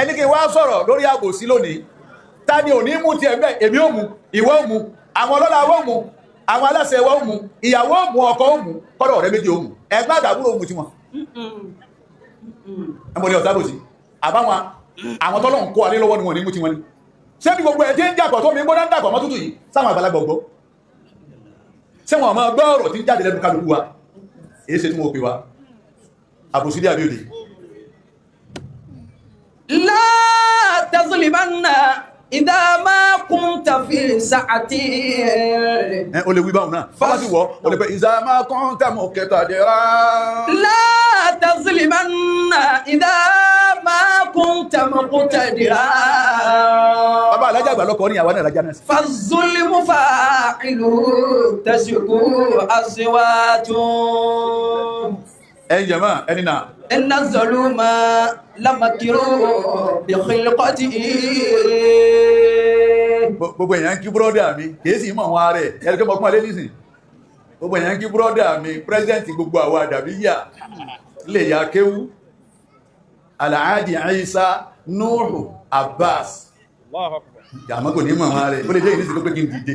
Ẹni kí wá sọ̀rọ̀ lórí àbòsí lónìí. Ta ni ò ní mú tiẹ̀ bẹ́ẹ̀? Èmi ò mú, ìwọ ò mú, àwọn ọlọ́lá wa ò mú, àwọn aláṣẹ wa ò mú, ìyàwó ò mú, ọkọ ò mú, kọ́dọ̀ ọ̀rẹ́ méjì ò mú, ẹ̀gbọ́n àtàbúrò ò mú tiwọn. Ẹmọ ní ọ̀sábòsí àbáwọn àwọn tọ́lọ̀ ń kó alé lọ́wọ́ ni wọ́n ní mú tiwọn ni. Ṣé bí gbogbo ẹ̀ tí ń dàpọ̀ tó mi gbóná ń dàpọ̀ mọ́ tútù yìí sáwọn àgbàlagbà ọgbọ́? Ṣé wọn máa gbọ́ ọ̀rọ̀ tí ń jáde lẹ́nu kálukú wa? Èyí ṣe tí wọn ò pè wá. Àbòsí dé àbí òde. La tazlimanna idha ma kunta fi sa'ati. O lè wí báwọn náà. Bọ́lá sì wọ̀, o lè pẹ́ idha ma kunta muqtadira. La tazlimanna idha ma kunta muqtadira. Bàbá alájà àgbà lọ́kọ̀ ní àwọn alájà náà sí. Faz-zulmu fa'ilu tashku aswatu. Ẹ̀yin jẹ̀mọ́ ẹni náà. Inna az-zuluma lamakiru bi khilqatihi. Gbogbo èèyàn kí búrọ́dà mi, kìí sì mọ̀ wọn rẹ̀, ẹni tó mọ̀kún alẹ́ nísìn. Gbogbo èèyàn kí búrọ́dà mi, pírẹ́sidẹ̀ntì gbogbo àwọn àdàbíyà lè ya kéwú. Alhaji Isa Nuhu Abbas. Àmọ́ kò ní mọ̀ wọn rẹ̀, ó lè jẹ́ ìnísìn tó pé kí n dìde.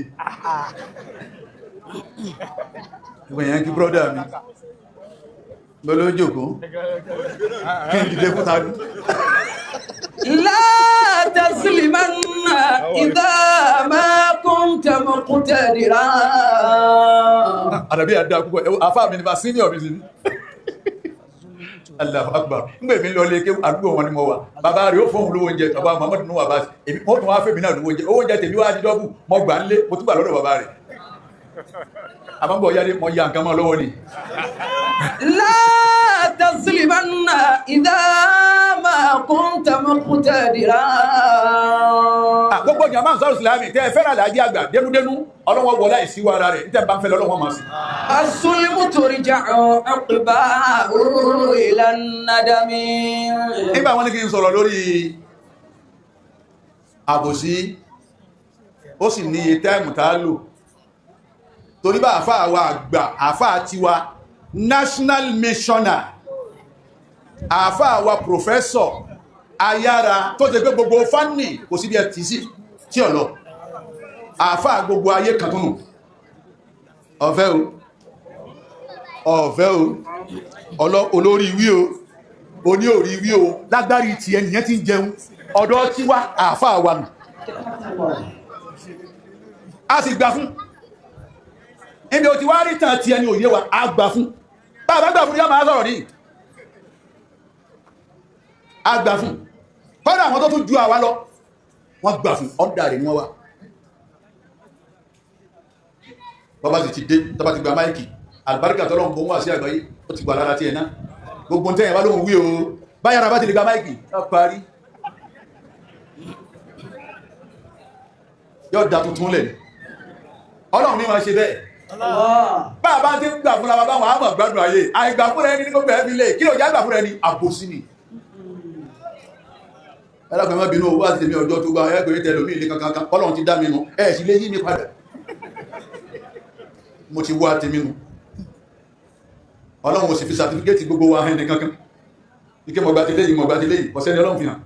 Gbogbo èèyàn kí búrọ́dà mi. Lọ́lọ́jòkó, kí n dìde fún tàbí. La tazlimanna idha ma kunta muqtadira. Àdàbí àdá púpọ̀, àfáà mi ní bá senior mi sí ní. Allahu Akbar. Ngbè mi lọ lé ké àdúgbò wọn ni mo wà. Bàbá rẹ̀ ó fóun lówó oúnjẹ, bàbá Muhammadu Nuhu Abbas. Èmi wọ́n tún wá fèmí náà lówó oúnjẹ. Owó oúnjẹ tèmi wá di dọ́bù, mo gbà ń lé, mo tún gbà lọ́dọ̀ bàbá rẹ̀. Àmọ́ yáde mo ya nǹkan mọ́ lọ́wọ́ ni. La tazlimanna idha ma kunta muqtadira. Gbogbo jàmbá ń sọ̀rọ̀ Ìsìlámì tẹ́ ẹ fẹ́ràn àlàájì àgbà dénúdénú ọlọ́wọ́ wọlé àìsíwọ́ ara rẹ̀ níta bá ń fẹ́ lọ́wọ́ máa sí. Az-zulmu turja'u 'uqbahu ila an-nadami. Nígbà wọn ní kí n sọ̀rọ̀ lórí àbòsí, ó sì ní iye táìmù tá a lò. Torí bá àfáà wa àgbà, àfáà tiwa, national missioner, àfáà wa professor, ayára tó ṣe pé gbogbo fánì kò sí bí ẹ tì sí tí ọ̀lọ́. Àfáà gbogbo ayé kan tó nù. Ọ̀fẹ́ o, ọ̀fẹ́ o, olórí wí o, oní òrí wí o, lágbárí ti ẹnìyẹn ti ń jẹun, ọ̀dọ̀ tiwa àfáà wa nù. A sì gbà fún. Ibi o ti wá rí tàn ti ẹni òye wa, a gbà fún. Bàbá gbà fún ní ọmọ sọ̀rọ̀ ní. A gbà fún. Kọ́dà àwọn tó tún ju àwa lọ, wọ́n gbà fún, ọ̀dà rẹ̀ ni wọ́n wà. Bàbá sì ti dé, tọ́ba ti gba máìkì, àlùbáríkà tọ́lọ́ ń bọ̀ wá sí àgbáyé, ó ti gbà lára tiẹ̀ náà. Gbogbo tẹ́yìn bá lóhùn wí o, báyàrá bá ti lè gba máìkì, ó parí. Yóò da tuntun lẹ̀. Ọlọ́run ní máa ṣe bẹ́ẹ̀. Bàbá ti ń gbà fúnra wa báwọn àmọ̀ gbádùn ayé. Àìgbà fúnra ẹni ní gbogbo ẹ̀ fi lè. Kí ló jẹ́ àgbà fúnra ẹni? Àbòsí ni. Ẹlẹ́kùnrin má bínú owó àti tèmi ọjọ́ tó gba ẹgbẹ̀rún tẹ̀lé omi ilé kankan. Ọlọ́run ti dá mi nù. Ẹ sì lè yí mi padà. Mo ti wá tèmi nù. Ọlọ́run ò sì fi sàtífíkẹ́tì gbogbo wa hàn ní kankan. Ike mọ̀gbà ti léyìí, mọ̀gbà ti léyìí. Ọ̀sẹ̀ ni Ọlọ́run fi hàn.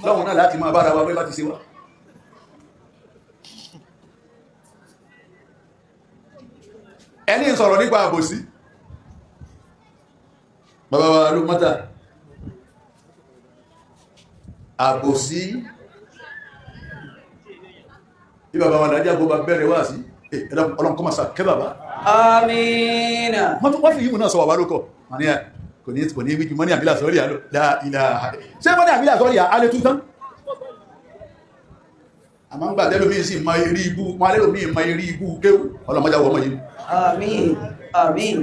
Ọlọ́run náà láti máa bára wa bẹ́ẹ̀ bá ti ṣe wá. Ẹni sọ̀rọ̀ nípa àbòsí. Bàbá wa ló mọ́ta. Àbòsí. Bí bàbá wa dájá bó bá bẹ̀rẹ̀ wá sí, Ọlọ́run kó máa ṣàkẹ́ bàbá. Àmín. Wọ́n fi yíwù náà sọ bàbá lókọ̀. Kò ní wíjú mọ́ní àbílà sọ́rí àlọ́. Ṣé mọ́ní àbílà sọ́rí àlẹ́ tún tán? Àmọ́ ń gbà tẹ́lómi sì mọ eré ibú, wọn alẹ́lòmí mọ eré ibú kéwù, ọlọ́mọdé wọ́n mọ̀ yìí. Àmín, àmín.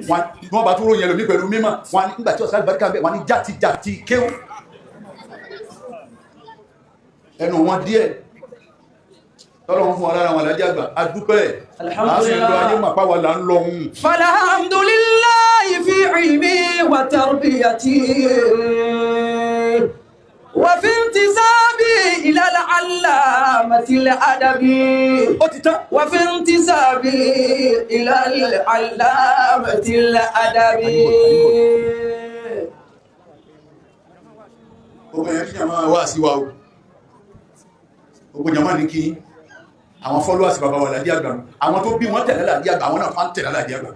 Wọ́n bá tún ròyìn ẹlòmí pẹ̀lú mímọ̀, wọ́n ní nígbà tí ọ̀sán àlùbáríkà bẹ̀, wọ́n ní játijàti kéwù. Ẹnu wọn díẹ̀, tọ́lọ́run fún alára wọn alájẹ́ àgbà, adúpẹ́, Alhamdulillah. Ayé mà pàwọ́ là ń lọ hùn. Falhamdulillahi fi ilmi wa tarbiyati wa fi intisabi إلى العلامة الأدبي Ó ti tán. وفي انتسابي إلى العلامة الأدبي. Ogun yẹn kí jàmá wá sí wa o. Ogun jàmá ní kí àwọn followers bàbá wa Alhaji Àgbà nù. Àwọn tó bí wọn tẹ̀lé Alhaji Àgbà, àwọn náà fà ń tẹ̀lé Alhaji Àgbà.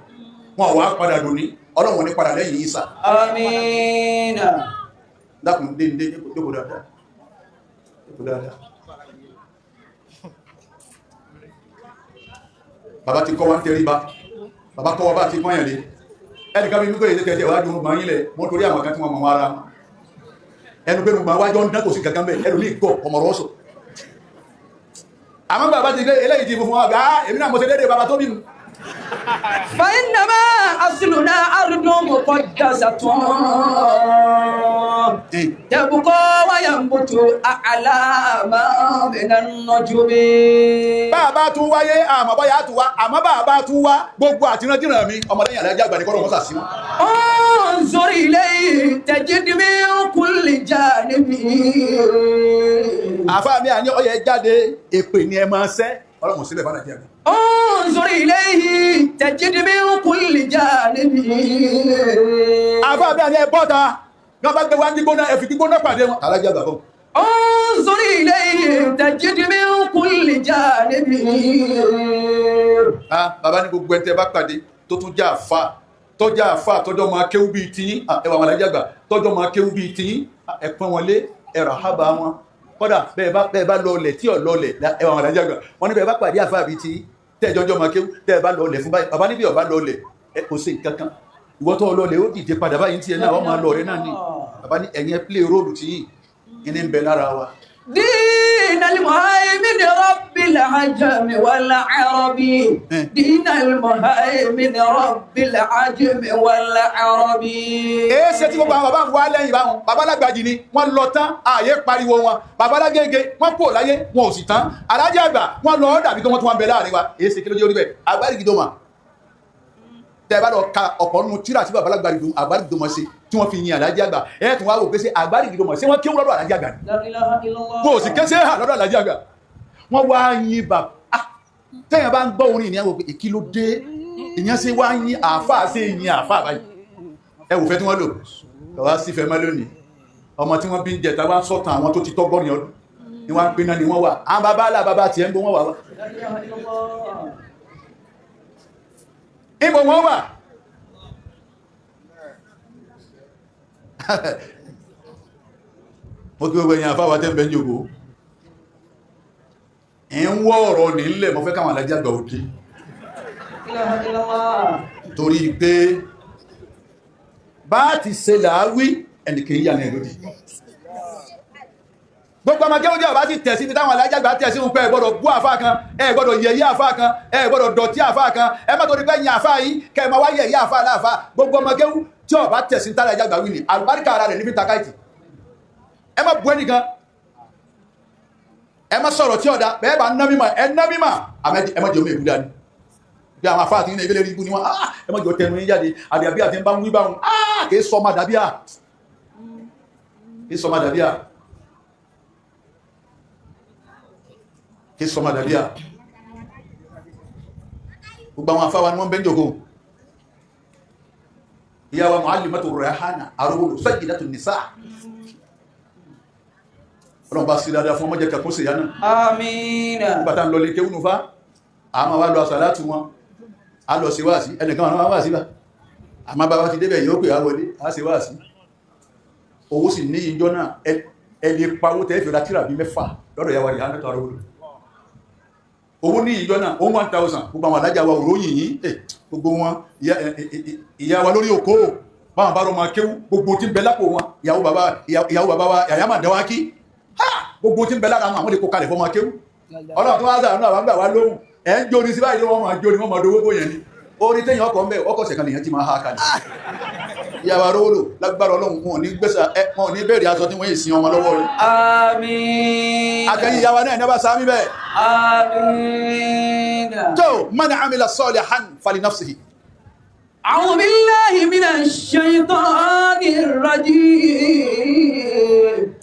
Wọn wá padà dòní, Ọlọ́run ní padà lẹ́yìn Ìsá. آمين. Dákun dé dé jókòó dáadáa. Jókòó dáadáa. Bàbá ti kọ́ wa ń tẹríba. Bàbá kọ́ wa bá ti pọ́nyàn lé. Ẹnìkan bí mímú kò yẹ tẹ̀tẹ̀ wá dùn gbọ̀n yín lẹ̀, wọ́n torí àwọn kan tí wọ́n mọ̀ wọn ara wọn. Ẹnu pé gbogbo àwọn àjọ ń dán kò sí kankan bẹ́ẹ̀, ẹnu ní ìgọ̀ ọmọọ̀rọ̀ sọ. Àmọ́ bàbá ti gbé eléyìí ti funfun wa gbà á, èmi náà mo ṣe déédéé bàbá tó bí mi. فإنما أصلنا أرض مقدسة تبقى وينبت أعلى ما من النجوم. Bàbá tún wáyé, àmọ́ báyà tún wá, àmọ́ bàbá tún wá, gbogbo àtìrántìrán mi, ọmọlẹ́yìn Alhaji Àgbà ní kọ́lọ́ mọ́sà sí wọn. انظر إليه تجد من كل جانب. Àfáà mi àní ọyẹ jáde, èpè ni ẹ máa ṣẹ́, Ọlọ́run síbẹ̀ bá Nàìjíríà. انظر إليه تجد من كل جانب. Àfáà mi àní ẹ bọ́ta, ní wọ́n bá gbé wá ní gbígbóná, ẹ fi gbígbóná pàdé wọn. Alhaji Àgbà bọ̀. انظر إليه تجد من كل جانب. Ah, bàbá ní gbogbo ẹni tẹ́ bá pàdé tó tún jẹ́ àfáà, tó jẹ́ àfáà tọ́jọ́ máa kéwú bíi tiyín, ah, ẹ wà wọn Alhaji Àgbà, tọ́jọ́ máa kéwú bíi tiyín, ah, ẹ pọ́n wọn lé, ẹ rà hábà wọn. Kódà bẹ́ẹ̀ bá lọlẹ̀ tí ò lọlẹ̀, ẹ wà wọn Alhaji Àgbà. Wọ́n ní bẹ́ẹ̀ bá pàdé àfáà bíi tiyín, tẹ́ ẹjọ́ máa kéwú, tẹ́ ẹ bá lọlẹ̀ fún báyìí, bàbá níbi ọ̀bá lọlẹ̀, ẹ kò sí nǹkan kan. Ìwọ tó lọlẹ̀ ó dìde padà báyìí tiẹ̀ náà, wọ́n máa lọ rẹ náà ni. Bàbá ní ẹ̀yin ẹ play role tiyín, kíní ń bẹ lára wa. دين المهيمن رب العجم والعرب. دين المهيمن رب العجم والعرب. Èé ṣe tí gbogbo àwọn bàbá ń wá lẹ́yìn báwọn bàbá lágbàjì ni wọ́n lọ tán, ààyè pariwo wọn. Bàbá lágége wọ́n kúrò láyé, wọn ò sì tán. Alhaji Àgbà wọ́n lọ dàbí kí wọ́n tún wá ń bẹ láàrin wa. Èé ṣe kí ló dé orí bẹ́ẹ̀? Àgbárígidoma tẹ́ ẹ bá lọ ka ọ̀pọ̀ nínú tíra tí bàbá lágbàjì Àgbárígidoma ṣe tí wọ́n fi yin Alhaji Àgbà, ẹ̀ tún wá wò pé ṣé Àgbárígidoma ṣé wọ́n kéwú lọ́dọ̀ Alhaji Àgbà ni? لا إله إلا الله. Bó o sì kéṣe hà lọ́dọ̀ Alhaji Àgbà wọ́n wá yin bàbá. Tẹ́yìn bá ń gbọ́ orin ìyẹn wò pé èkí ló dé, ìyẹn ṣe wá yin àáfàá, ṣe yin àáfàá báyìí. Ẹ wò fẹ́ tí wọ́n lò lọ́wọ́ sí fẹ́ mọ́ lónìí. Ọmọ tí wọ́n bí ń jẹta wá ń sọ̀tàn àwọn tó ti tọ́gọ́rin ọdún ni wọ́n ń pinna ni wọ́n wà. Àwọn bàbá àlà bàbá tiẹ̀ ń bọ́ wọ́n wà wá. لا إله إلا الله. Ibo wọ́n wà. Mo kí gbogbo ẹ̀yin àfáwà tẹ́ ń bẹ ń jòkó. Ẹ̀ ń wọ́ ọ̀rọ̀ nílẹ̀, mo fẹ́ káwọn Alhaji Àgbà òde. لا إله إلا الله. Torí pé bá ti ṣe làáwí ẹnìkè yà ní ẹ̀lódì. Gbogbo ọmọ kéwọ́n jẹ́ ọba ti tẹ̀sí ibi táwọn Alhaji Àgbà tẹ̀sí ń pẹ́, ẹ gbọ́dọ̀ bú àfáà kan, ẹ gbọ́dọ̀ yẹ̀yẹ́ àfáà kan, ẹ gbọ́dọ̀ dọ̀tí àfáà kan, ẹ má torí pé yìn àfáà yín kẹ́ ẹ máa wá yẹ̀yẹ́ àfáà láàfáà. Gbogbo ọmọ kéwọ́n tí ọba tẹ̀sí táwọn Alhaji Àgbà wí ni àlùbáríkà ara rẹ̀ níbi takáìtì. Ẹ má bu ẹnìkan, ẹ má sọ̀rọ̀ tí ọ̀dà bẹ́ẹ̀ bá ná mímọ̀, ẹ ná mímọ̀, àmọ́ ẹ má jẹ́ omi ìbúdá ni. Bí àwọn afáà ti ní ìbílẹ̀ rí ibú ni wọ́n, ah, ẹ má jọ tẹnu yín jáde, àdàbí àti ń bá ń wí báwọn, ah, kì í sọ ọmọ àdàbí à, kì í sọ ọmọ àdàbí à, kì í sọ ọmọ àdàbí à. Gbogbo àwọn afáà wa ni wọ́n bẹ́ ń jòkó. Ìyá wa Muallimatu Rayhana Arówólò Sayyidatu Nisa, Ọlọ́run bá sí dáadáa fún ọmọ jẹ́ kẹ́kọ́ sí ìyá náà. آمين. Nígbà tá ń lọ lé kéwú nufa, a máa wá lọ àsàlátù wọn, a lọ sí wáàsí, ẹnìkan àwọn wáàsí bá, àmọ́ bàbá ti débẹ̀ yóò pè á wọlé, a sì wáàsí. Owó sì ní ìjọ náà, ẹ lè pawó tẹ́ fi ra tírà bí mẹ́fà lọ́dọ̀ ìyá wa Rayhana Arówólò. Owó ní ìjọ náà, ó 1000, gbogbo àwọn alájà wa òróyìn yìí, gbogbo wọn, ìyá wa lórí òkó, báwọn bá rọ máa kéwú, gbogbo tí ń bẹ lápò wọn, ìyàwó bàbá wa Yàyà Màdáwákí, gbogbo tí ń bẹ lára wọn, àwọn lè kó kalẹ̀ fọ́ máa kéwú. Ọlọ́run tó wá sàánú àwọn àgbà wá lóhùn, ẹ̀ ń jóni sí báyìí, wọ́n máa jóni, wọ́n máa dowó bóyẹn ni. Orí téèyàn ọkọ̀ ń bẹ̀, ọkọ̀ ṣẹ̀kan lèèyàn ti máa ha kalẹ̀. Ìyàwó Arówólò lágbára Ọlọ́run, wọn ò ní gbèsè, wọn ò ní bẹ̀rẹ̀ aṣọ tí wọ́n yìí sin ọmọ lọ́wọ́ rẹ̀. آمين. Àtẹ̀yìn ìyàwó náà ní bá sáámi bẹ́ẹ̀. آمين. Tó man amila salihan fali nafsihi. أعوذ بالله من الشيطان الرجيم.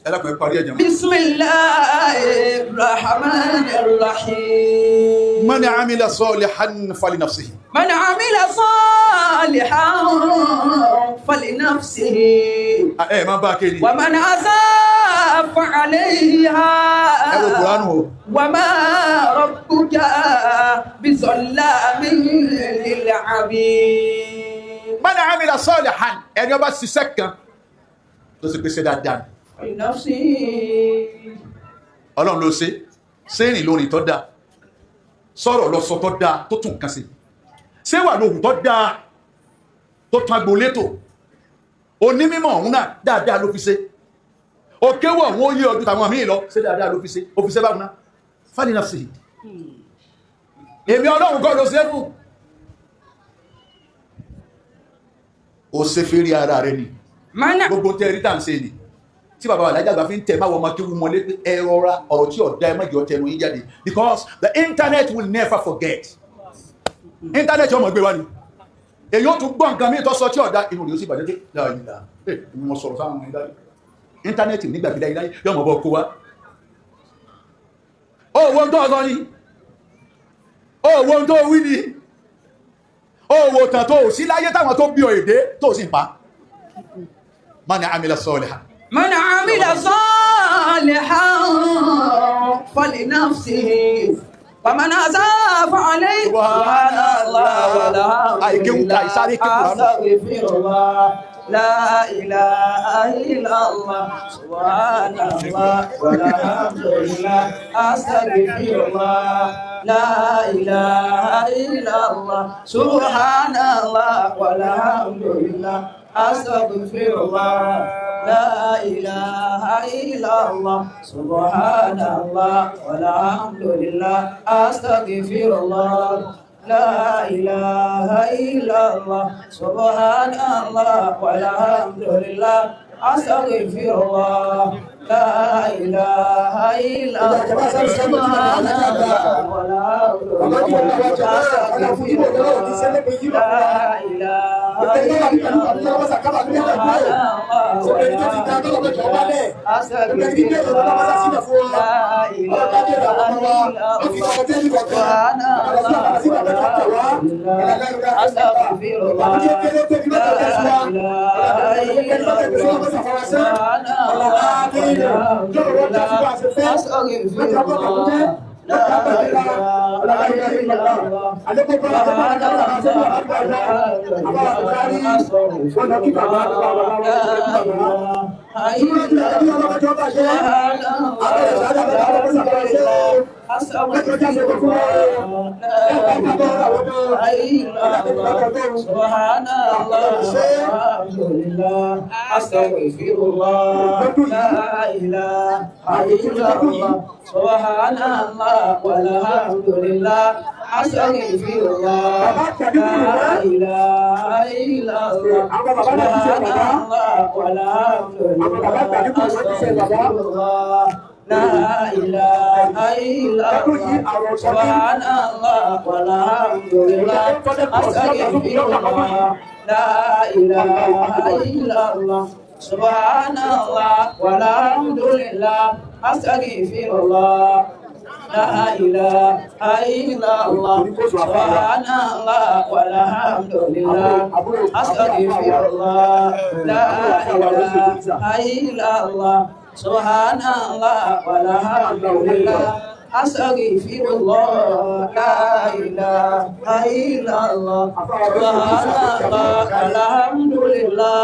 Ẹ dákun, ẹ parí ẹ̀jẹ̀ mọ́. بسم الله الرحمن الرحيم. من عمل صالحا فلنفسه. من عمل صالحا فلنفسه. Ẹ máa bá a kéde. ومن أساء فعليها. Ẹ wo Kùránù o. وما ربك بظلام للعبيد. من عمل صالحا, ẹni ó bá ṣiṣẹ́ kan tó sì pèsè dáadáa ni. فلنفسه. Ọlọ́run ló ṣe sẹ́rìn lórin tó dáa, sọ̀rọ̀ lọ sọ tó dáa tó tún nǹkan sí, ṣé wà lóhùn tó dáa tó tún agboolé tò, onímọ̀ ọ̀hún náà dáadáa ló fi ṣe, òkéwọ̀ ọ̀hún ó yé ọdún tàwọn míì lọ, ṣé dáadáa ló fi ṣe, ó fi ṣe báwọn náà, فلنفسه, èmi Ọlọ́run kọ́ ló ṣe é fún, ó ṣe fèrè ara rẹ ni. من Gbogbo tẹ́ rí tá à ń ṣe ni tí bàbá alájà àgbà fi ń tẹ̀ máa wọ ọmọ kí wọ́n lé pé ẹ rọra, ọ̀rọ̀ tí ọ̀dà ẹ má jẹ́ ọtẹnu yín jáde, because the internet will never forget. Internet ọmọ gbé wa ni èyí ó tún gbọ́ nǹkan míì tó sọ tí ọ̀dà, inú rẹ̀ ó sì bàjẹ́ pé láàyè ẹ mo sọ̀rọ̀ sáwọn ọmọ ìdáyé. Internet nígbàgbé láyé láyé yóò mọ̀ bọ́ kó wa ó wo ohun tó sọ ni, ó wo ohun tó wí ni, ó wo tàn tó sí láyé táwọn tó bí ọ èdè tó sì ń pa. من عمل صالحا. من عمل صالحا فلنفسه ومن أساء فعليه. سبحان الله والحمد Àìkéwú ka ìsáré ké Kùránì. أستغفر الله. لا إله إلا الله. سبحان الله والحمد لله. أستغفر الله. لا إله إلا الله. سبحان الله والحمد لله. أستغفر الله. لا إله إلا الله. سبحان الله والحمد لله. أستغفر الله. لا إله إلا الله. سبحان الله والحمد لله. أستغفر الله. لا إله إلا الله. سبحان الله والحمد لله. أستغفر الله. لا إله إلا الله. سبحان الله أستغفر الله. لا إله إلا الله. سبحان الله والحمد لله. أستغفر الله. لا إله إلا الله. سبحان الله والحمد لله. أستغفر الله. لا إله إلا الله. سبحان الله والحمد لله. أستغفر الله. لا إله إلا الله. سبحان الله والحمد لله. أستغفر الله. لا إله إلا الله. سبحان الله والحمد لله. أستغفر الله. لا إله إلا الله. سبحان الله والحمد لله. أستغفر الله. لا إله إلا الله. سبحان الله والحمد لله. أستغفر الله. لا إله إلا الله. سبحان الله والحمد لله. أستغفر الله. لا إله إلا الله. سبحان الله والحمد لله. أستغفر الله. لا إله إلا الله. سبحان الله والحمد لله. أستغفر الله. لا إله إلا الله. سبحان الله والحمد لله. أستغفر الله. لا إله إلا الله. سبحان الله والحمد لله.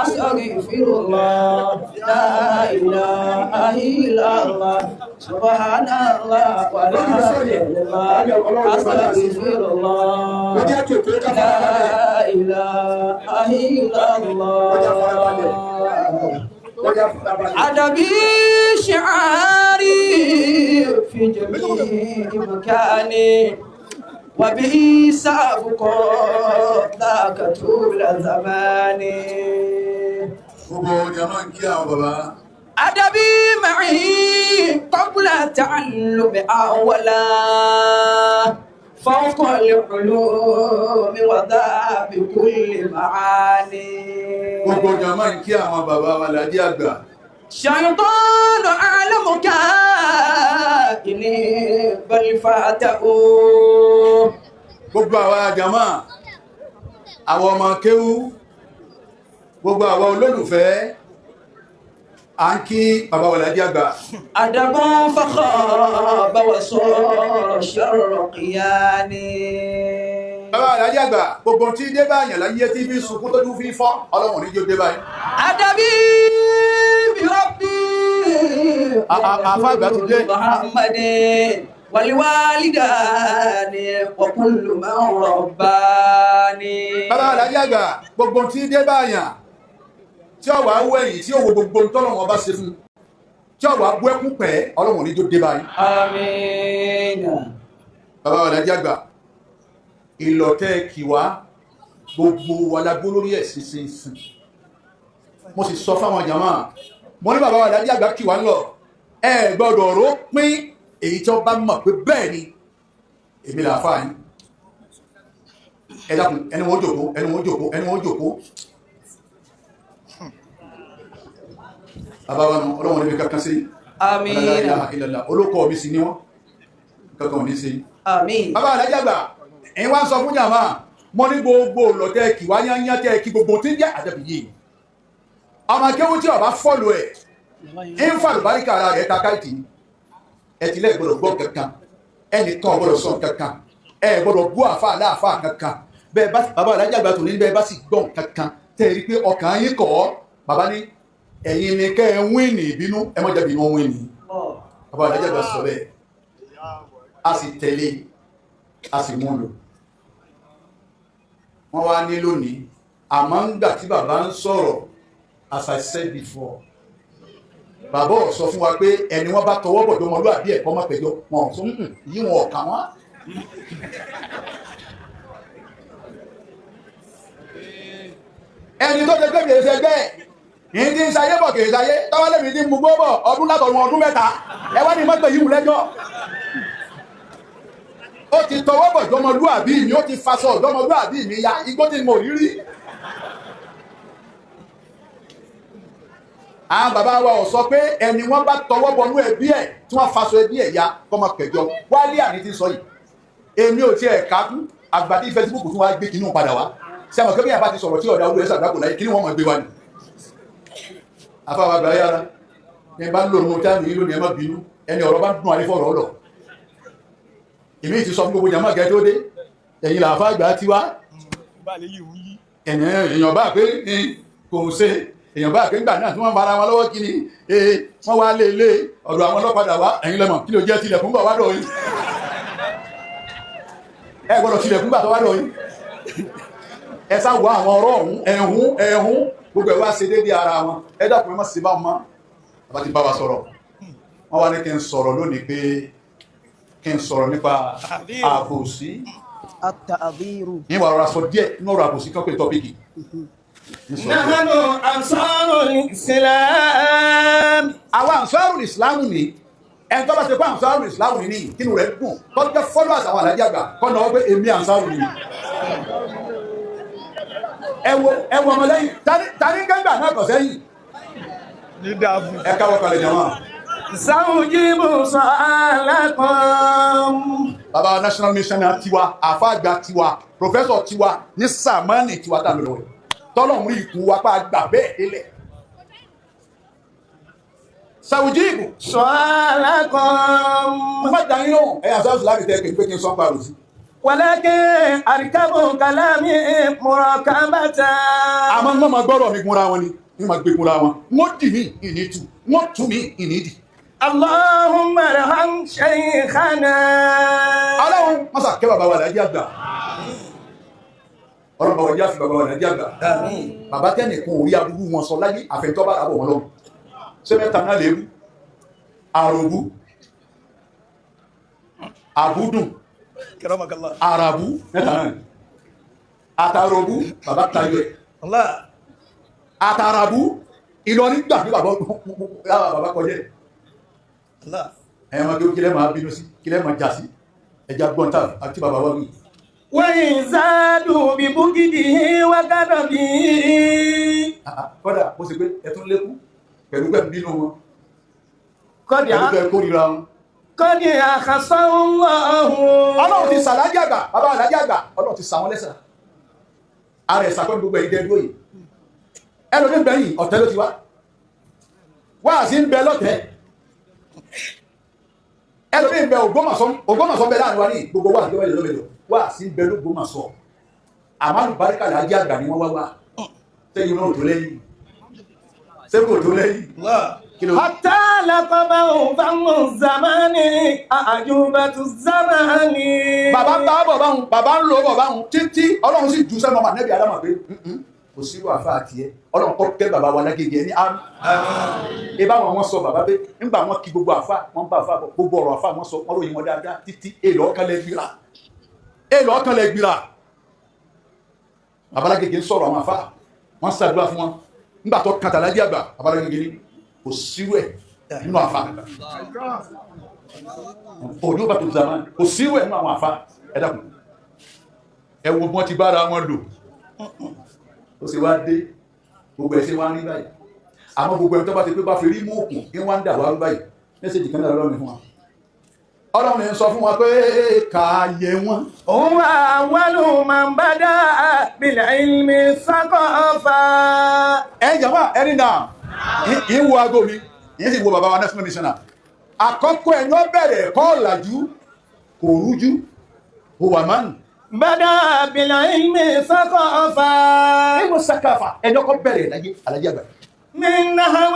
أستغفر الله. لا إله إلا الله. سبحان الله والحمد لله. أستغفر الله. لا إله إلا الله. أدبي شعاري في جميع مكاني وبه سأبقى ذاك طول زماني. Gbogbo jama ń kí àwọn bàbá. أدبي معي قبل تعلم أولا فوق العلوم وذاك بكل معاني. Gbogbo jàmá ń kí àwọn bàbá wa Lájí àgbà. شيطان أعلمك إني بل فاته. Gbogbo àwa jàmá, àwọn ọmọ kéwú, gbogbo àwa olólùfẹ́, à ń kí bàbá wa Lájí àgbà. أدب فخاب وصار شر قياني. Bàbá wa Lájí àgbà, gbogbo tí dé báyàn láyé tí fi sunkún tójú fi fọ́, Ọlọ́run ní jó dé báyìí. أدبي بربي Àfáà àgbà ti dé. محمد والوالدان وكل من رباني. Bàbá wa Lájí àgbà, gbogbo tí dé báyàn tí ọ̀wà wẹ̀yìn tí òwò gbogbo tọ́lọ́run ọba ṣe fún tí ọ̀wà bú ẹkún pẹ́, Ọlọ́run ní jó dé báyìí. آمين. Bàbá wa Lájí àgbà, ìlọ̀tẹ́ kìwá gbogbo wa la gbó lórí ẹ̀ sísinsin. Mo sì sọ fáwọn jàmá, mo ní bàbá wa Lájí àgbà kìwá ń lọ, ẹ gbọ́dọ̀ ró pín èyí tí wọ́n bá mọ̀ pé bẹ́ẹ̀ ni èmi là fà yín. Ẹ dákun, ẹni wọn ó jòkó, ẹni wọn ó jòkó, ẹni wọn ó jòkó. Bàbá wa nù, Ọlọ́run níbi kankan sí. آمين. La ilaha illallah. Olóko mi sì ni wọ́n, kankan ò ní sí. آمين. Bàbá Lájí àgbà, ẹ̀yin wá ń sọ fún jàmá, mo ní gbogbo lọ́tẹ́ kí wá yányá tẹ́ kí gbogbo tí ń jẹ́ àdàbí yìí. Ọmọ akéwú tí ọba fọ́lù ẹ̀ ń fàlùbáríkà ara rẹ̀ ta káìtì. Ẹ ti lẹ́ gbọ́dọ̀ gbọ́ kankan, ẹnìkan gbọ́dọ̀ sọ kankan, ẹ gbọ́dọ̀ bú àfa aláàfáà kankan. Bẹ́ẹ̀ bá bàbá Lájí àgbà tò ní bẹ́ẹ̀ bá sì gbọ́ kankan tẹ́ ẹ rí pé ọkàn yín kọ̀ ọ́, bàbá ní ẹ̀yin ni kẹ́ ẹ wíìnì ìbínú, ẹ mọ́ jẹ̀bi wọn wíìnì. Bàbá Lájí àgbà sọ bẹ́ẹ̀, a sì tẹ̀lé, a sì mú un lò. Wọ́n wá ní lónìí, àmọ́ ń gbà tí bàbá ń sọ̀rọ̀, as I said before, bàbá ò sọ fún wa pé ẹni wọ́n bá tọwọ́ bọ̀ dọ́mọlúàbí ẹ̀kọ́ má pẹ̀jọ́, wọn ò sọ yí wọn ọ̀kà wọn. Ẹni tó ṣe pé kìí ṣe bẹ́ẹ̀, yìí ti ń sayé bọ̀ kìí sayé, táwọn lèmi ti ń mú gbó bọ̀ ọdún látọ̀run ọdún mẹ́ta, ẹ wá ní mọ́tò yìí wù lẹ́jọ́. Ó ti tọwọ́ bọ̀ dọ́mọlúàbí mi, ó ti faṣọ dọ́mọlúàbí mi ya, igbó tí mo rí rí. Àwọn bàbá wa ò sọ pé ẹni wọ́n bá tọwọ́ bọnú ẹbí ẹ̀ tí wọ́n faṣọ ẹbí ẹ̀ ya kọ́ máa pẹ̀jọ́. Wálé àní ti sọ yìí, èmi ò tiẹ̀ kákú, àgbà tí Facebook tún wá gbé kinní padà wá. Ṣé àwọn kébìyàn bá ti sọ̀rọ̀ tí ọ̀dà olú ẹ̀ sàgbákò láyé, kíní wọ́n máa gbé wa ni. Àfáwọn àgbà yára, ní bá ń lò nínú táìmù yìí lónìí, ẹ má bínú, ẹni ọ̀rọ̀ bá ń dùn àrífọ̀rọ̀ ọ̀lọ̀. Èmi ti sọ fún gbogbo jàmáà gẹ́gẹ́ tó dé, ẹ̀yin làáfà àgbà tiwa, èèyàn bá pé kò ṣe, èèyàn bá pé ńgbà náà tí wọ́n fara wọn lọ́wọ́ kí ni, wọ́n wá lé lé ọ̀dọ̀ àwọn ọlọ́padà wá, ẹ̀yin lẹ́mọ̀ kí ló jẹ́ tilẹ̀kùn gbà wá dọ̀ yín. Ẹ gbọ́dọ̀ tilẹ̀kùn gbà tó wá dọ̀ yín. Ẹ sá wọ àwọn ọ̀rọ̀ ọ̀hún, ẹ̀hún ẹ̀hún, gbogbo ẹ̀ wá ṣe déédéé ara wọn. Ẹ dákun, ẹ má ṣe bá wọn mọ́. Bàbá ti bá wa sọ̀rọ̀. Wọ́n wá ní kí n sọ̀rọ̀ lónìí pé kí n sọ̀rọ̀ nípa àbòsí. التأذير. Ní wàá rọra sọ díẹ̀ nínú ọ̀rọ̀ àbòsí kan pé tọ́pìkì. نحن أنصار الإسلام. Àwa Ansarul Islam ni, ẹni tó bá ṣe pé Ansarul Islam ni kínú rẹ̀ dùn, tó jẹ́ followers àwọn Àlájì àgbà kọ́ náà wọ́n pé èmi Ansarul ni. Ẹ wo ọmọlẹ́yìn tani gẹ́gbà náà kọ̀ sẹ́yìn. Ẹ káwọ́ kalẹ̀ jàmá. سأجيب سؤالكم. Bàbá national mission tiwa, àfa àgbà tiwa, professor tiwa ní sàmánì tiwa tá a lò lọ́wọ́ tọ́lọ̀ ń rí ikú wa pa àgbà bẹ́ẹ̀ délẹ̀. Sàwùjíìbù. سؤالكم. Mo fẹ́ dání lóhùn. Ẹ̀yà sọ́ọ̀sì láti tẹ́ pé kí n sọ parọ́ sí. ولكن أركب كلامي مراقبة. Àmọ́ wọ́n máa gbọ́rọ̀ mi gúnra wọn ni, wọ́n máa gbé gúnra wọn. Wọ́n dì mí ìní tù, wọ́n tú mi ìní dì. اللهم ارحم شيخنا. Ọlọ́run wọ́n sà kẹ́ bàbá wa Lájí àgbà. Ọlọ́run bàbá wa jẹ́ àfi bàbá wa Lájí àgbà. Bàbá tẹ́nìkan ò rí aburú wọn sọ láyé àfẹ́tọ́ bá àbọ̀ wọn lọ́wọ́. Ṣé mẹ́ta náà léwu? Àròbú, àbúdùn, àràbú, mẹ́ta náà ni. Àtàròbú, bàbá tayọ ẹ̀. Àtàràbú, Ìlọrin gbà ní bàbá kọjá ẹ̀. Ẹ̀yàn máa kí ó kílẹ̀ máa bínú sí, kílẹ̀ máa jà sí. Ẹja gbọ́n tàbí àti bàbá wa wí. وإن زادوا ببغي وبغضه وغضبه. Kọ́dà ó sì pé ẹ tún lékún pẹ̀lú pẹ̀lú bínú wọn, قد pẹ̀lú pẹ̀lú kórìíra wọn. قد أحصاه الله. Ọlọ́run ti sàlájì àgbà, bàbá àlájì àgbà, Ọlọ́run ti sà wọ́n lẹ́sà. Ara ẹ̀ sàkọ́ ní gbogbo ẹ̀yìn dẹ́dúró yìí. Ẹlòmíín gbẹ̀yìn ọ̀tẹ́ ló ti wá. Wáàsí ń bẹ lọ́tẹ̀. Ẹlòmíín bẹ Ògbómọ̀ṣọ́, Ògbómọ̀ṣọ́ ń bẹ láàrin wa ní gbogbo wáàsí lọ́wọ́ ìlọ́mẹlọ. Wáàsí ń bẹ lÓgbómọ̀ṣọ́. Àmọ́ àlùbáríkà làájì àgbà ni wọ́n wá wá. Sẹ́yìn náà ò tó lẹ́yìn. Sẹ́yìn kò tó lẹ́yìn. Kí ló حتى لقبه فم الزمان أعجوبة الزمان. Bàbá ń bá bọ̀ báhùn, bàbá ń lò bọ̀ báhùn títí Ọlọ́run sì jù sẹ́nu ọmọ ànẹ́bí Ádámà pé, kò sí wà fáà tiẹ̀. Ọlọ́run kọ́ kẹ́ bàbá wa lágége ní àmì. Ebá wọn wọn sọ bàbá pé nígbà wọn kí gbogbo àfa wọn bá àfa bọ̀, gbogbo ọ̀rọ̀ àfa wọn sọ, wọn ròyìn wọn dáadáa títí èlò ọkàn lẹ gbìrà, èlò ọkàn lẹ gbìrà. Bàbá lágége ń sọ̀rọ̀ àwọn àfa, wọn ṣàdúrà fún wọn. Nígbà tó kàtà lájẹ́ àgbà, bàbá lágége ní kò sírú ẹ̀ nínú àfa, òní ó bá tó zaman, kò sírú ẹ̀ nínú àwọn àfa. Ẹ dákun, ẹ wo bí wọ́n ti bára wọn lò, ó sì wá dé gbogbo ẹ̀ ṣe wá ń rí báyìí. Àmọ́ gbogbo ẹ̀ tó bá ti pé bá fi rí mú òkun ní wá ń dà wá rú báyìí, mẹ́sẹ̀jì kan náà lọ́rùn fún wa. Ọlọ́run ní sọ fún wa pé kà á yẹ wọn. هو أول من بدأ بالعلم الثقافة. Ẹ jàmbá ẹni náà ń wo aago mi, ìyẹn sì wo bàbá wa national missioner. Àkọ́kọ́ ẹni ó bẹ̀rẹ̀ ẹ̀kọ́ ọ̀làjú kò rújú, huwa man. بدأ بالعلم الثقافة. Ẹ̀mọ́ sakafa ẹni ọkọ̀ bẹ̀rẹ̀ láyé alájẹ́ àgbà. من نحو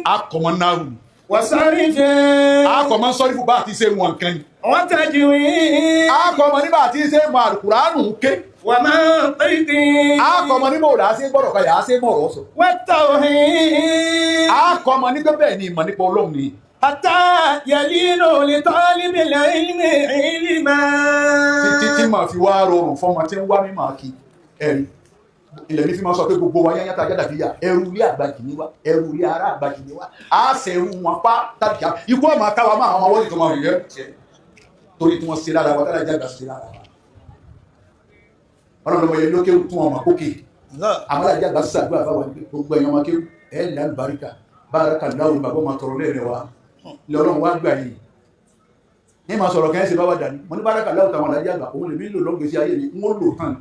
Akọ̀mọ́ náà وصرف akọ̀mọ́ sọ́rífù bá àti ṣe wọn nǹkan yìí. وتجويد Akọ̀mọ́ nígbà àti ṣe mọ àlùkùránù ké. ومنطق Akọ̀mọ́ nígbà òdà ṣe gbọ́dọ̀ kalẹ̀ á ṣe mọ̀ ọ̀rọ̀ sọ. والتوحيد. Akọ̀mọ́ nígbà bẹ́ẹ̀ ni ìmọ̀ nípa Ọlọ́run ni. حتى يلين لطالب العلم علما. Títí tí màá fi wá rọrùn fọmọ tí ń wá mímọ̀ kí ẹ̀rí. Ilẹ̀ mi fi máa sọ pé gbogbo wa yányá tá a jáde àfíyà, ẹrú ilé àgbàjì ni wá, ẹrú ilé ará àgbàjì ni wá. Á ṣẹ̀rú wọn pa tàbí kí á ikú ọmọ akáwa máa àwọn ọmọ tó máa rí rẹ torí tí wọ́n ṣe lára wa, tára jáde ṣe lára wa. Ọlọ́run ọmọ yẹn lókè tún ọmọ kókè. Àmọ́ àjẹ́ àgbà ṣàdúrà fáwọn gbogbo ẹ̀yàn ọmọ kéwù ẹ̀ lálùbáríkà báraka láwùn bàbá ọmọ tọrọ lẹ́rẹ̀ wa lọ́rọ̀ wá gbà yìí. Ní ma sọ̀rọ̀ kẹ́hìn sí bá wà dání, mo ní báraka láwùn tàwọn alájẹ́ àgbà òun lè mí lò lọ́gbèsí ayé mi, n ó lò tán.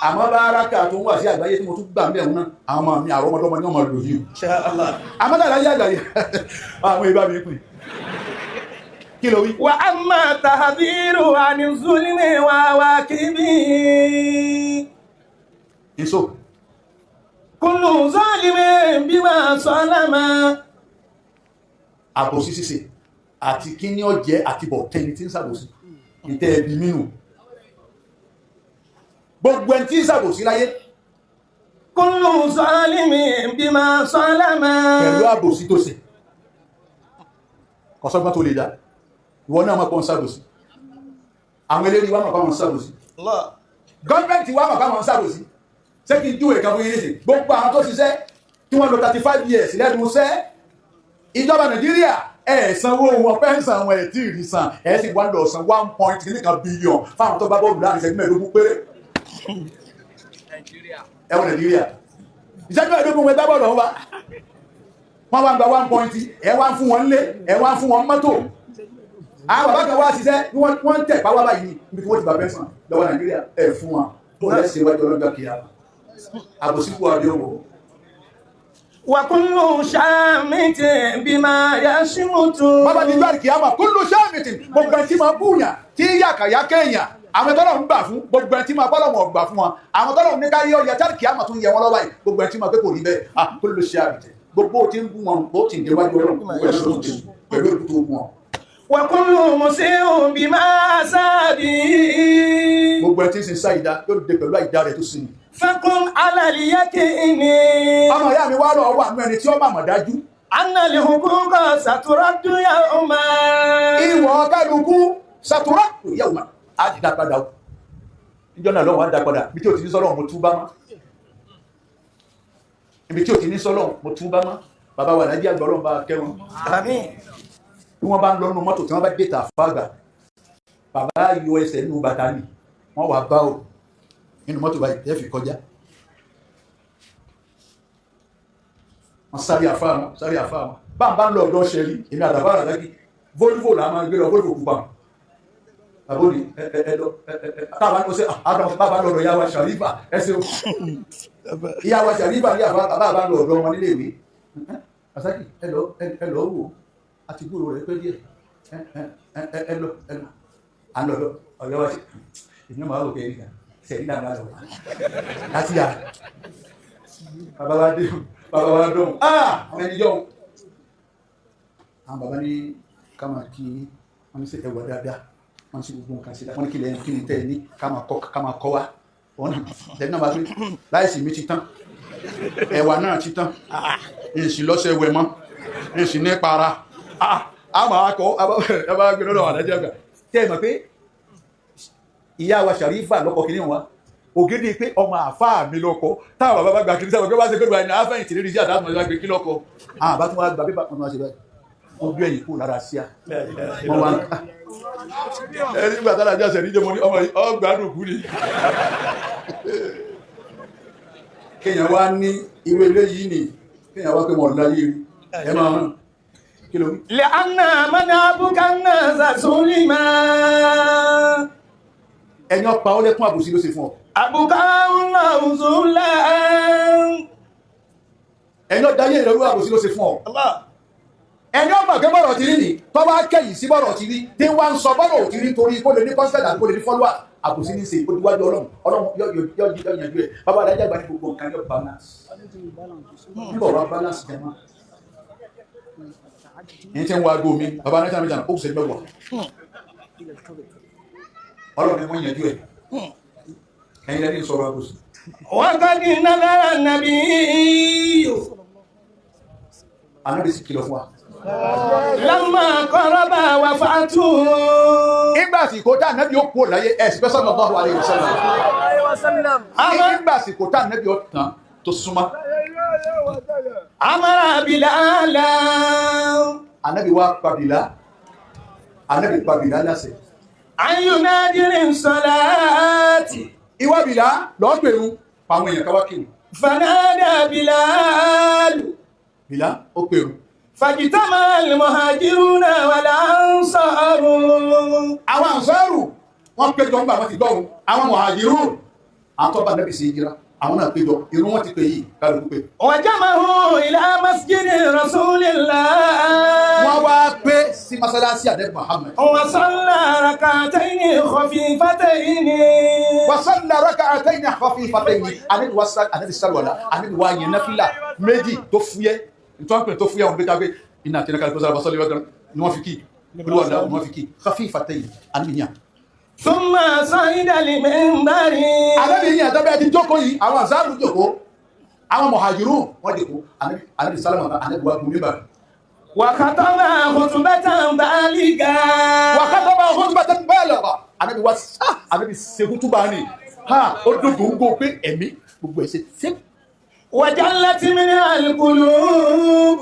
Àmọ́ báraka tó ń wà sí àgbáyé tí mo tún gbà mẹ́rin náà, àwọn ọmọ mi àwọn ọmọdọ́mọ ní ọmọ lò yìí. Àmọ́ tàwọn alájẹ́ àgbà yìí, àwọn ìbá mi pè. Kí ló wí? وأما تحذير عن الظلم وعواقبه. Èso. كل ظالم بما ظلم. Àbòsí ṣíṣe àti kí ní ọjẹ́ àti bọ̀ tẹni tí ń ṣàbòsí ìtẹ́ ẹbí mínú gbogbo ẹni tí ń ṣàbòsí láyé. كل ظالم بما ظلم. Pẹ̀lú àbòsí tó ṣe, kọ̀sọ́gbọ́n tó lè dá. Ìwọ náà mọ̀ pé wọ́n ṣàbòsí, àwọn eléré wa mọ̀ pé wọ́n ṣàbòsí, gọ́ọ̀mẹ̀ntì wa mọ̀ pé wọ́n ṣàbòsí. Ṣé kí n júwèé kan fún yín nísìn? Gbogbo àwọn tó ṣiṣẹ́ tí wọ́n lò 35 years lẹ́nu iṣẹ́ ìjọba Nàìjíríà, ẹ̀ sanwó wọn, pension wọn ẹ̀ tí ì rí san, ẹ̀ sì wá lọ san one point nìkan billion fáwọn tó bá bọ́ọ̀lù láàrin ìṣẹ́jú 15 péré. Ẹ wọ Nàìjíríà, ìṣẹ́jú 15 wọn gbá bọ́ọ̀lù ọ̀hún wa, wọ́n wá ń gba one point, ẹ̀ wá ń fún wọn lé, ẹ̀ wá ń fún wọn mọ́tò. Àwọn bàbá kan wá ṣiṣẹ́, wọ́n ń tẹ̀ pàwọ́ báyìí níbi tí wọ́n ti bá pension lọ́wọ́ Nàìjíríà, ẹ̀ fún wọn tó lẹ́sẹ̀ wájú ọlọ́jọ́ kìíyà àbòsíkú àbí òwò. وكل شامت بما يشمت. Bàbá ní gbàdì kìí àmà kúlù sẹ́ẹ̀mìtì, gbogbo ẹni tí máa búyàn tí yàkàyà kéèyàn, àwọn tọ́lọ̀ ń gbà fún, gbogbo ẹni tí máa bọ́lọ̀ wọn gbà fún wọn, àwọn tọ́lọ̀ ní ká yọ ọjà kìí àmà tún yẹ wọn lọ́wọ́ yìí, gbogbo ẹni tí máa pé kò rí bẹ́ẹ̀, ah, kúlù sẹ́ẹ̀mìtì, gbogbo tí ń bú wọn bó ti ń déwájú Ọlọ́run pẹ̀lú èkútó wọn. وكل مسيء بما أساء به. Gbogbo ẹni tí ń sin sáìdá yóò dé pẹ̀lú àìdá rẹ̀ tó sin. فكن على اليقين. Ọmọ ìyá mi wá lọ wà nú ẹni tí ó màmọ̀ dájú. أن الحقوق سترد يوما. Ìwọ̀n kálukú satura ìyá òun á ti dá padà o. Níjọ́ náà lọ́wọ́ á dá padà. Ibi tí ò ti ní sọ́lọ́ mo túbá mọ́. Ibi tí ò ti ní sọ́lọ́ mo túbá mọ́. Bàbá wa Nàìjíríà gbọ́ Ọlọ́run bá kẹ́ wọn. Àmín. Bí wọ́n bá ń lọ nínú mọ́tò tí wọ́n bá dé tà fáàgbà, bàbá yọ ẹsẹ̀ nínú bàtà ni wọ́n wà bá o. Nínú mọ́tò báyìí ẹ fi kọjá. Wọ́n sáré àfa wọn, sáré àfa wọn. Bá ń lọ ọ̀dọ́ ṣe rí, èmi àtàbà àràdákì, Volvo là máa gbé lọ, Volvo pupa. Bàbá òní ẹ ẹ lọ ẹ ẹ tábà ní ọsẹ àbá bá lọ ọ̀dọ̀ ìyá wa Ṣàrífà ẹ ṣeun. Ìyá wa Ṣàrífà ní àbá bàbá bá lọ ọ̀dọ̀ wọn nílé ìwé. Àsákì ẹ lọ ẹ lọ wò àti gbúrò rẹ pé díẹ̀ ẹ ẹ ẹ lọ ẹ lọ. À ń lọ lọ ọ̀yọ́ wa ṣe ìdílé màá wò kéèrè kan sẹ̀rí náà máa lọ wá. Láti yà bàbá wa dé bàbá wa dùn àwọn ẹni yọ̀ àwọn bàbá ní ká máa kí wọn ní sẹ ẹwà dáadáa wọn sì gbogbo nǹkan síta wọn ní kílẹ̀ kí ni tẹ́ ẹ ní ká máa kọ́ wa wọn náà lẹ́yìn náà bá pé láìsí mi ti tán ẹ̀wà náà ti tán èsì lọ́sẹ̀ wẹ̀ mọ́ èsì ní para a máa kọ́ a máa gbé lọ́dọ̀ àdájọ́ àgbà tẹ́ ẹ mọ̀ pé ìyá wa Ṣàrífà lọ́kọ̀ kìíní wa ògidì pé ọmọ àfáà mi lọ́kọ táwọn bàbá bá gba kiri sábà pé wá ṣe pé wà ní àfẹ́yìntì lérí sí àdáàtúmọ̀ ìwà gbé kí lọ́kọ àwọn àbá tún wá gba pépà wọn wá ṣe báyìí wọ́n gbé ẹ̀yìn kúrò lára síá wọ́n wá ń ká ẹni nígbà tára jáṣẹ níjẹ́ mo ní ọmọ yìí ọgbàdùn kú ni. Kéèyàn wá ní irú eléyìí ni kéèyàn wá pé wọn láyé rí ẹ máa rán kí ló wí. لأن من أبكى الناس سلما Ẹni ọ̀pá ó lẹ́kún àbòsí ló ṣe fún ọ. أبكاه الله ذلا Ẹni ọ̀dá yé ìrẹ̀lú àbòsí ló ṣe fún ọ. Ẹni ọmọ àgbẹ̀ bọ̀rọ̀ ti rí ni tó bá kẹ́yìn sí bọ̀rọ̀ ti rí tí wọ́n ń sọ bọ̀rọ̀ ti rí torí kó lè ní kọ́ńtẹ̀lì àti kó lè ní fọ́lọ́wà àbòsí ní í ṣe olúwájú ọlọ́run ọlọ́run yọ yọ yọ yọ yanjú ẹ̀ bàbá adájọ́ àgbà ní gbogbo nǹkan yọ balance nígbà wà balance jẹ́ mọ́. Ẹni tí ń wá aago mi bàbá adájọ́ àmì jàǹdà ó kù sẹ́ni mẹ́wàá ọlọ́run ni wọ́n yanjú ẹ̀ ẹ̀yin lẹ́ni sọ̀rọ̀ àbòsí. وقد نذر النبي Ànábì sì kìlọ̀ fún wa. لما قرب وفاته Nígbà àsìkò tá ànábì ó kú láyé ẹ̀ sì fẹ́ sallallahu alaihi wasallam. Nígbà àsìkò tá ànábì ó tán tó súnmọ́. أمر بلالا Ànábì wá pa Bìlá. Ànábì pa Bìlá láṣẹ. أن ينادي للصلاة Ìwọ Bìlá lọ́ọ́ pèrún pa àwọn èèyàn káwá kírun. فنادى بلال Bìlá ó pèrún. فاجتمع المهاجرون والأنصار Àwọn ànsọ́rù wọ́n péjọ ńgbà wọ́n ti gbọ́run. Àwọn mọ̀hàjírùn àwọn tó bá ànábì sí hijira àwọn náà péjọ irun wọn ti pè yìí kálukú pé. وجمعوا إلى مسجد رسول الله Wọ́n wá pé sí masalasi àdé Muhammad. وصلى ركعتين خفيفتين Wasalla raka'atayn khafifatayn. Ànábì wá ànábì sálùwàlá ànábì wá yẹn náfìlà méjì tó fúyẹ́ nítorí pé tó fúyẹ́ wọn gbé tágbé iná àti ẹnìkan kó sára wájú ni wọ́n fi kí olúwàlá ni wọ́n fi kí khafifatayn ànábì yàn. ثم صعد المنبر Ànábì yàn tábẹ́ ti jókòó yìí àwọn àzáàrù jókòó àwọn mọ̀hàjírùn wọ́n jókòó ànábì sálámà ànábì wá gun mímbà. وخطب خطبة بالغة Wàkàtàbà khutbatan baligha ànábì wá sá ànábì ṣe kútúbà ni ha ó dún gbòǹgbò pé ẹ̀mí gbogbo ẹ̀ ṣe ṣe وجلت منها القلوب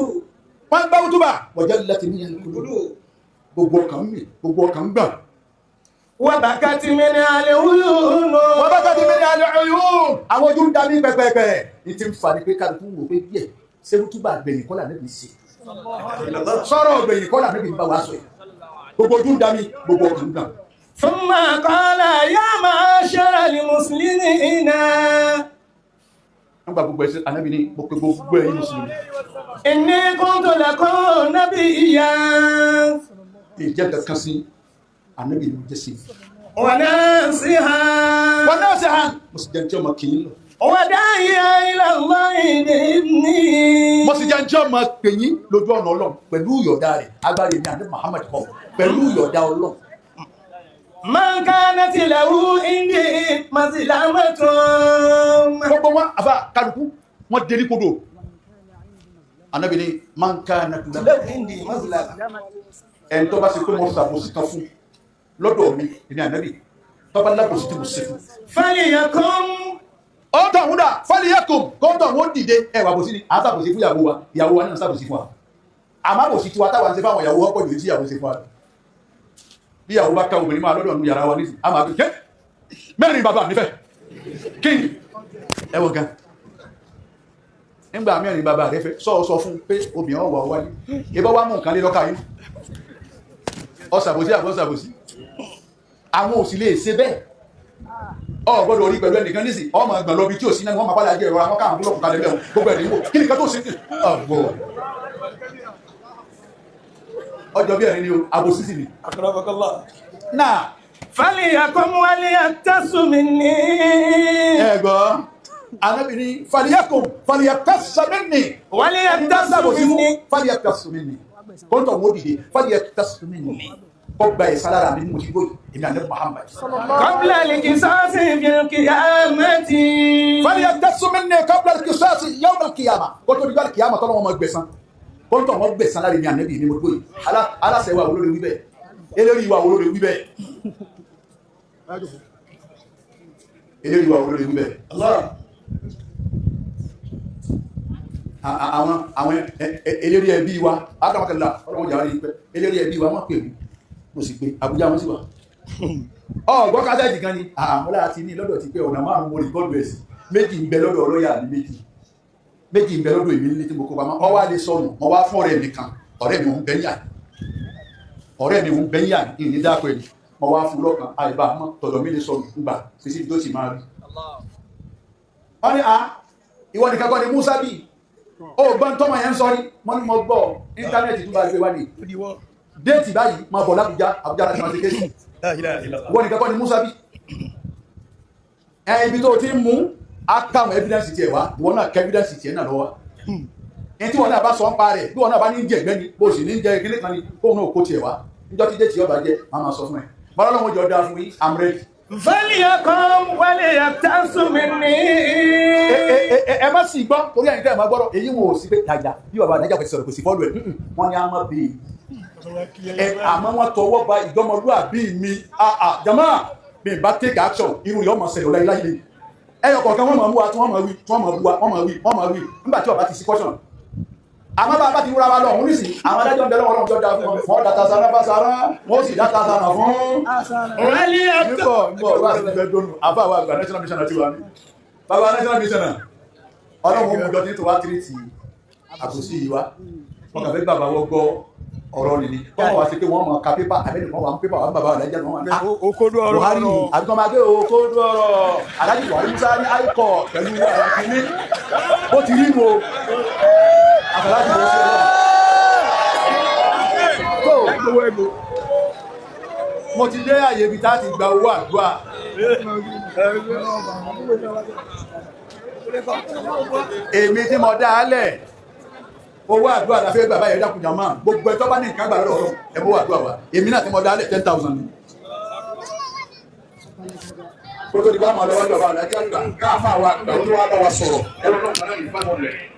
wọ́n gbá kútúbà wajallat minha al-qulub gbogbo ọkàn mi gbogbo ọkàn ń gbà. وبكت منها العيون wọ́n bá tàbí mẹ́rin alẹ́ ọ̀yún àwọn ojú ń da ní pẹ́pẹ́pẹ́ ní ti ń fa ni pé kálukú wò pé díẹ̀ ṣé kútúbà gbẹ̀yìn kọ́là níbi ṣe sọ̀rọ̀ gbẹ̀yìn kọ́là níbi ń bá wa sọ yìí gbogbo ojú ń da mi gbogbo ọkàn ń gbà. ثم قال يا معاشر المسلمين wọ́n gba gbogbo ẹ̀sìn anábì ní gbogbo gbogbo ẹ̀yin mùsùlùmí إني كنت لكم نبيا ìjẹ́ kankan sí anábì ló jẹ́ sí i. وناصحا wọn náà ṣe hàn mo sì jẹ́ ní tí ọmọ kì í lọ. وداعيا إلى الله بإذنه mo sì jẹ́ ní tí ọmọ pè yín lójú ọ̀nà ọlọ́run pẹ̀lú ìyọ̀dá rẹ̀ agbára èmi àti Muhammad kọ pẹ̀lú ìyọ̀dá ọlọ́run. من كانت له عندي مظلمة gbogbo wọn àfa kálukú wọn délé kodò anabi ni man kana له عندي مظلمة ẹni tó bá ṣe pé mo ṣàbòsí kan fún lọ́dọ̀ mi èmi ànábì tó bá lábòsí tí mo ṣe fún. فليكن ọ̀tọ̀ àwọn dà fáliyẹ́kùn kọ́ńtọ̀ wọn dìde ẹ wà bòsí ni à ń ṣàbòsí fún ìyàwó wa ìyàwó wa náà ń ṣàbòsí fún wa àmọ́ àbòsí tiwa táwa ń ṣe fáwọn ìyàwó ọ̀pọ̀ jù tí ìyàwó ṣe fún wa bí ìyàwó bá ká obìnrin máa lọ́dọ̀ nù yàrá wa nísìnyí a máa fi ké mẹ́rin bàbá mi fẹ́ Kí ni ẹwọ gan nígbà mẹ́rin bàbá rẹ̀ fẹ́ sọ sọ fún pé obìnrin ọwọ́ wáyé ìbá wá mú nǹkan lé lọ́kà yìí ọ̀sàbòsí àbọ̀sàbòsí àwọn òsì lè ṣe bẹ́ẹ̀ ọ gbọ́dọ̀ orí pẹ̀lú ẹnìkan nísì ọmọ ẹgbọ̀n lọ́bi tí ò sí náà wọ́n máa pàdé àjẹ́ ìrora wọn káwọn búlọ̀kù kalẹ̀ mẹ́wọ̀n gbogbo ẹ̀rí wò kí nìkan tó ṣe ọgbọ̀ ọjọ́ bí ẹ̀rin ni o àbòsí sì ni. Akramakallah. Náà فليقم وليقتص مني. Ẹ gbọ́ arábìnrin fàlíyàkùn fàlíyàktasù minni. وليقتص مني. Fàlíyàktasù minni kóńtọ̀ wọ́n dìde fàlíyàktasù minni kó gba ẹ̀san lára mi mú ti gbóyè èmi àná Muhammad. قبل القصاص في القيامة. Fàlíyàktasù minni qabla al-qisasi yawm al-qiyamah kótó dígbà kìyàmà tọ́lọ́ wọn máa gbẹ̀san kóńtọ̀ wọn gbẹ̀san lára èmi ànábì ní mo gbóyè aláṣẹ wa wo ló lè wí bẹ́ẹ̀ eléyìí wa wo ló lè wí bẹ́ẹ̀ eléyìí wa wo ló lè wí bẹ́ẹ̀. Allah. Àwọn eléré ẹbí wa adámakẹ́lá ọlọ́wọ́n jà rí pẹ́ eléré ẹbí wa wọ́n pè mí mo sì pé Àbújá wọ́n sì wà ọgbọ́n kásẹ̀tì kan ni àmúlá ti ní lọ́dọ̀ ti pé ọ̀nà márùn-ún mo rìkọ́dù ẹ̀ sí méjì ń bẹ lọ́dọ̀ ọlọ́yà mi méjì méjì ń bẹ lọ́dọ̀ èmi nílé tí mo kó pamọ́ ọ wá lè sọnù mo wá fún ọ̀rẹ́ mi kan ọ̀rẹ́ mi ń bẹ́ yà ọ̀rẹ́ mi ń bẹ́ yà ní dáko ẹni mo wá fún lọ́kàn àìbá mọ́ tọ̀dọ̀ mi lè sọnù ńgbà sísí tó sì máa rí. Wọ́n ní a ìwọ nìkan kọ́ ni Musa bíi ó gbọ́n tọ́mọ yẹn ń sọ ní wọ́n ní mo gbọ́ íńtánẹ́ẹ̀tì tó bá gbé wá ní déètì báyìí máa bọ̀ lábújá Àbújá láti máa ṣe kéèsì wọ́n nìkan kọ́ ni Musa bí ẹ ibi tó ti ń mú á káwọn evidence tiẹ̀ wá ìwọ náà kẹ́ evidence tiẹ̀ náà lọ́wọ́ ní tí wọn náà bá sọ ń pa rẹ̀ bí wọn náà bá ní jẹ ẹgbẹ́ ni bó sì ní jẹ kíní kan ni kóun náà kó tiẹ̀ wá níjọ́ tí déètì ọba jẹ máa máa sọ fún ẹ bọ́lá lọ́wọ́ jọ dáa fún yín. I'm ready. فليقم وليقتص مني. Ẹ má sì gbọ́ torí ẹ̀yin tẹ́ ẹ̀ máa gbọ́rọ̀ èyí wọn ò sí pé dàjà bí bàbá nàìjíríà kò ti sọ̀rọ̀ kò sí fọ́ọ̀lù ẹ̀ wọ́n ní a máa bèè ẹ àmọ́ wọ́n tọwọ́ ba ìjọmọlúàbí mi àà jama mi bá take action irú yóò máa ṣẹlẹ̀ ọ̀la ilé ẹyọ kọ̀ọ̀kan wọ́n máa mú wa tí wọ́n máa wí tí wọ́n máa bú wa wọ́n máa wí wọ́n máa wí nígbà tí ọba ti sí caution àmọ́ bá a bá ti wúra wa lọ òun nísìnyí àwọn adájọ́ ń bẹ lọ́wọ́ ọlọ́run tó dáa fún wọn wọ́n dàtà sára bá sára wọ́n sì dàtà sára fún وليقتص níbọ̀ níbọ̀ wá sí ibẹ̀ dónú àbá wa àgbà national mission àti wa ní bàbá national mission ọlọ́run mú jọ ní tó wá tírìtì àbòsí yìí wá wọn kàn fẹ́ gbà bá wọ́n gbọ́ ọ̀rọ̀ nìní kọ́ wá sí pé wọ́n mọ̀ ká pépà àbẹ́ni kan wà ń pépà wà ń bàbá alájà wọn wà ní. Òkodo ọ̀rọ̀. Buhari àbí kan máa gbé òkodo ọ̀rọ̀ Aláàjì Buhari Musa ní àìkọ pẹ̀lú àlàkìní ó ti rí nu o àtàlájì ló ṣe tó mo ti dé àyè ibi tá a ti gba owó àdúrà èmi tí mo dá a lẹ̀ owó àdúrà la fẹ́ gbà báyìí dákun jàmá gbogbo ẹ̀ tó bá ní nǹkan gbà lọ́dọ̀ Ọlọ́run ẹ̀ bó àdúrà wa èmi náà tí mo dá a lẹ̀ 10,000 ni. Kótó di bá máa lọ́wọ́ lọ́wọ́ àlàájá gbà káfá wa gbà ó tó wá bá wa sọ̀rọ̀ ẹ̀rọ náà kan náà ní 500.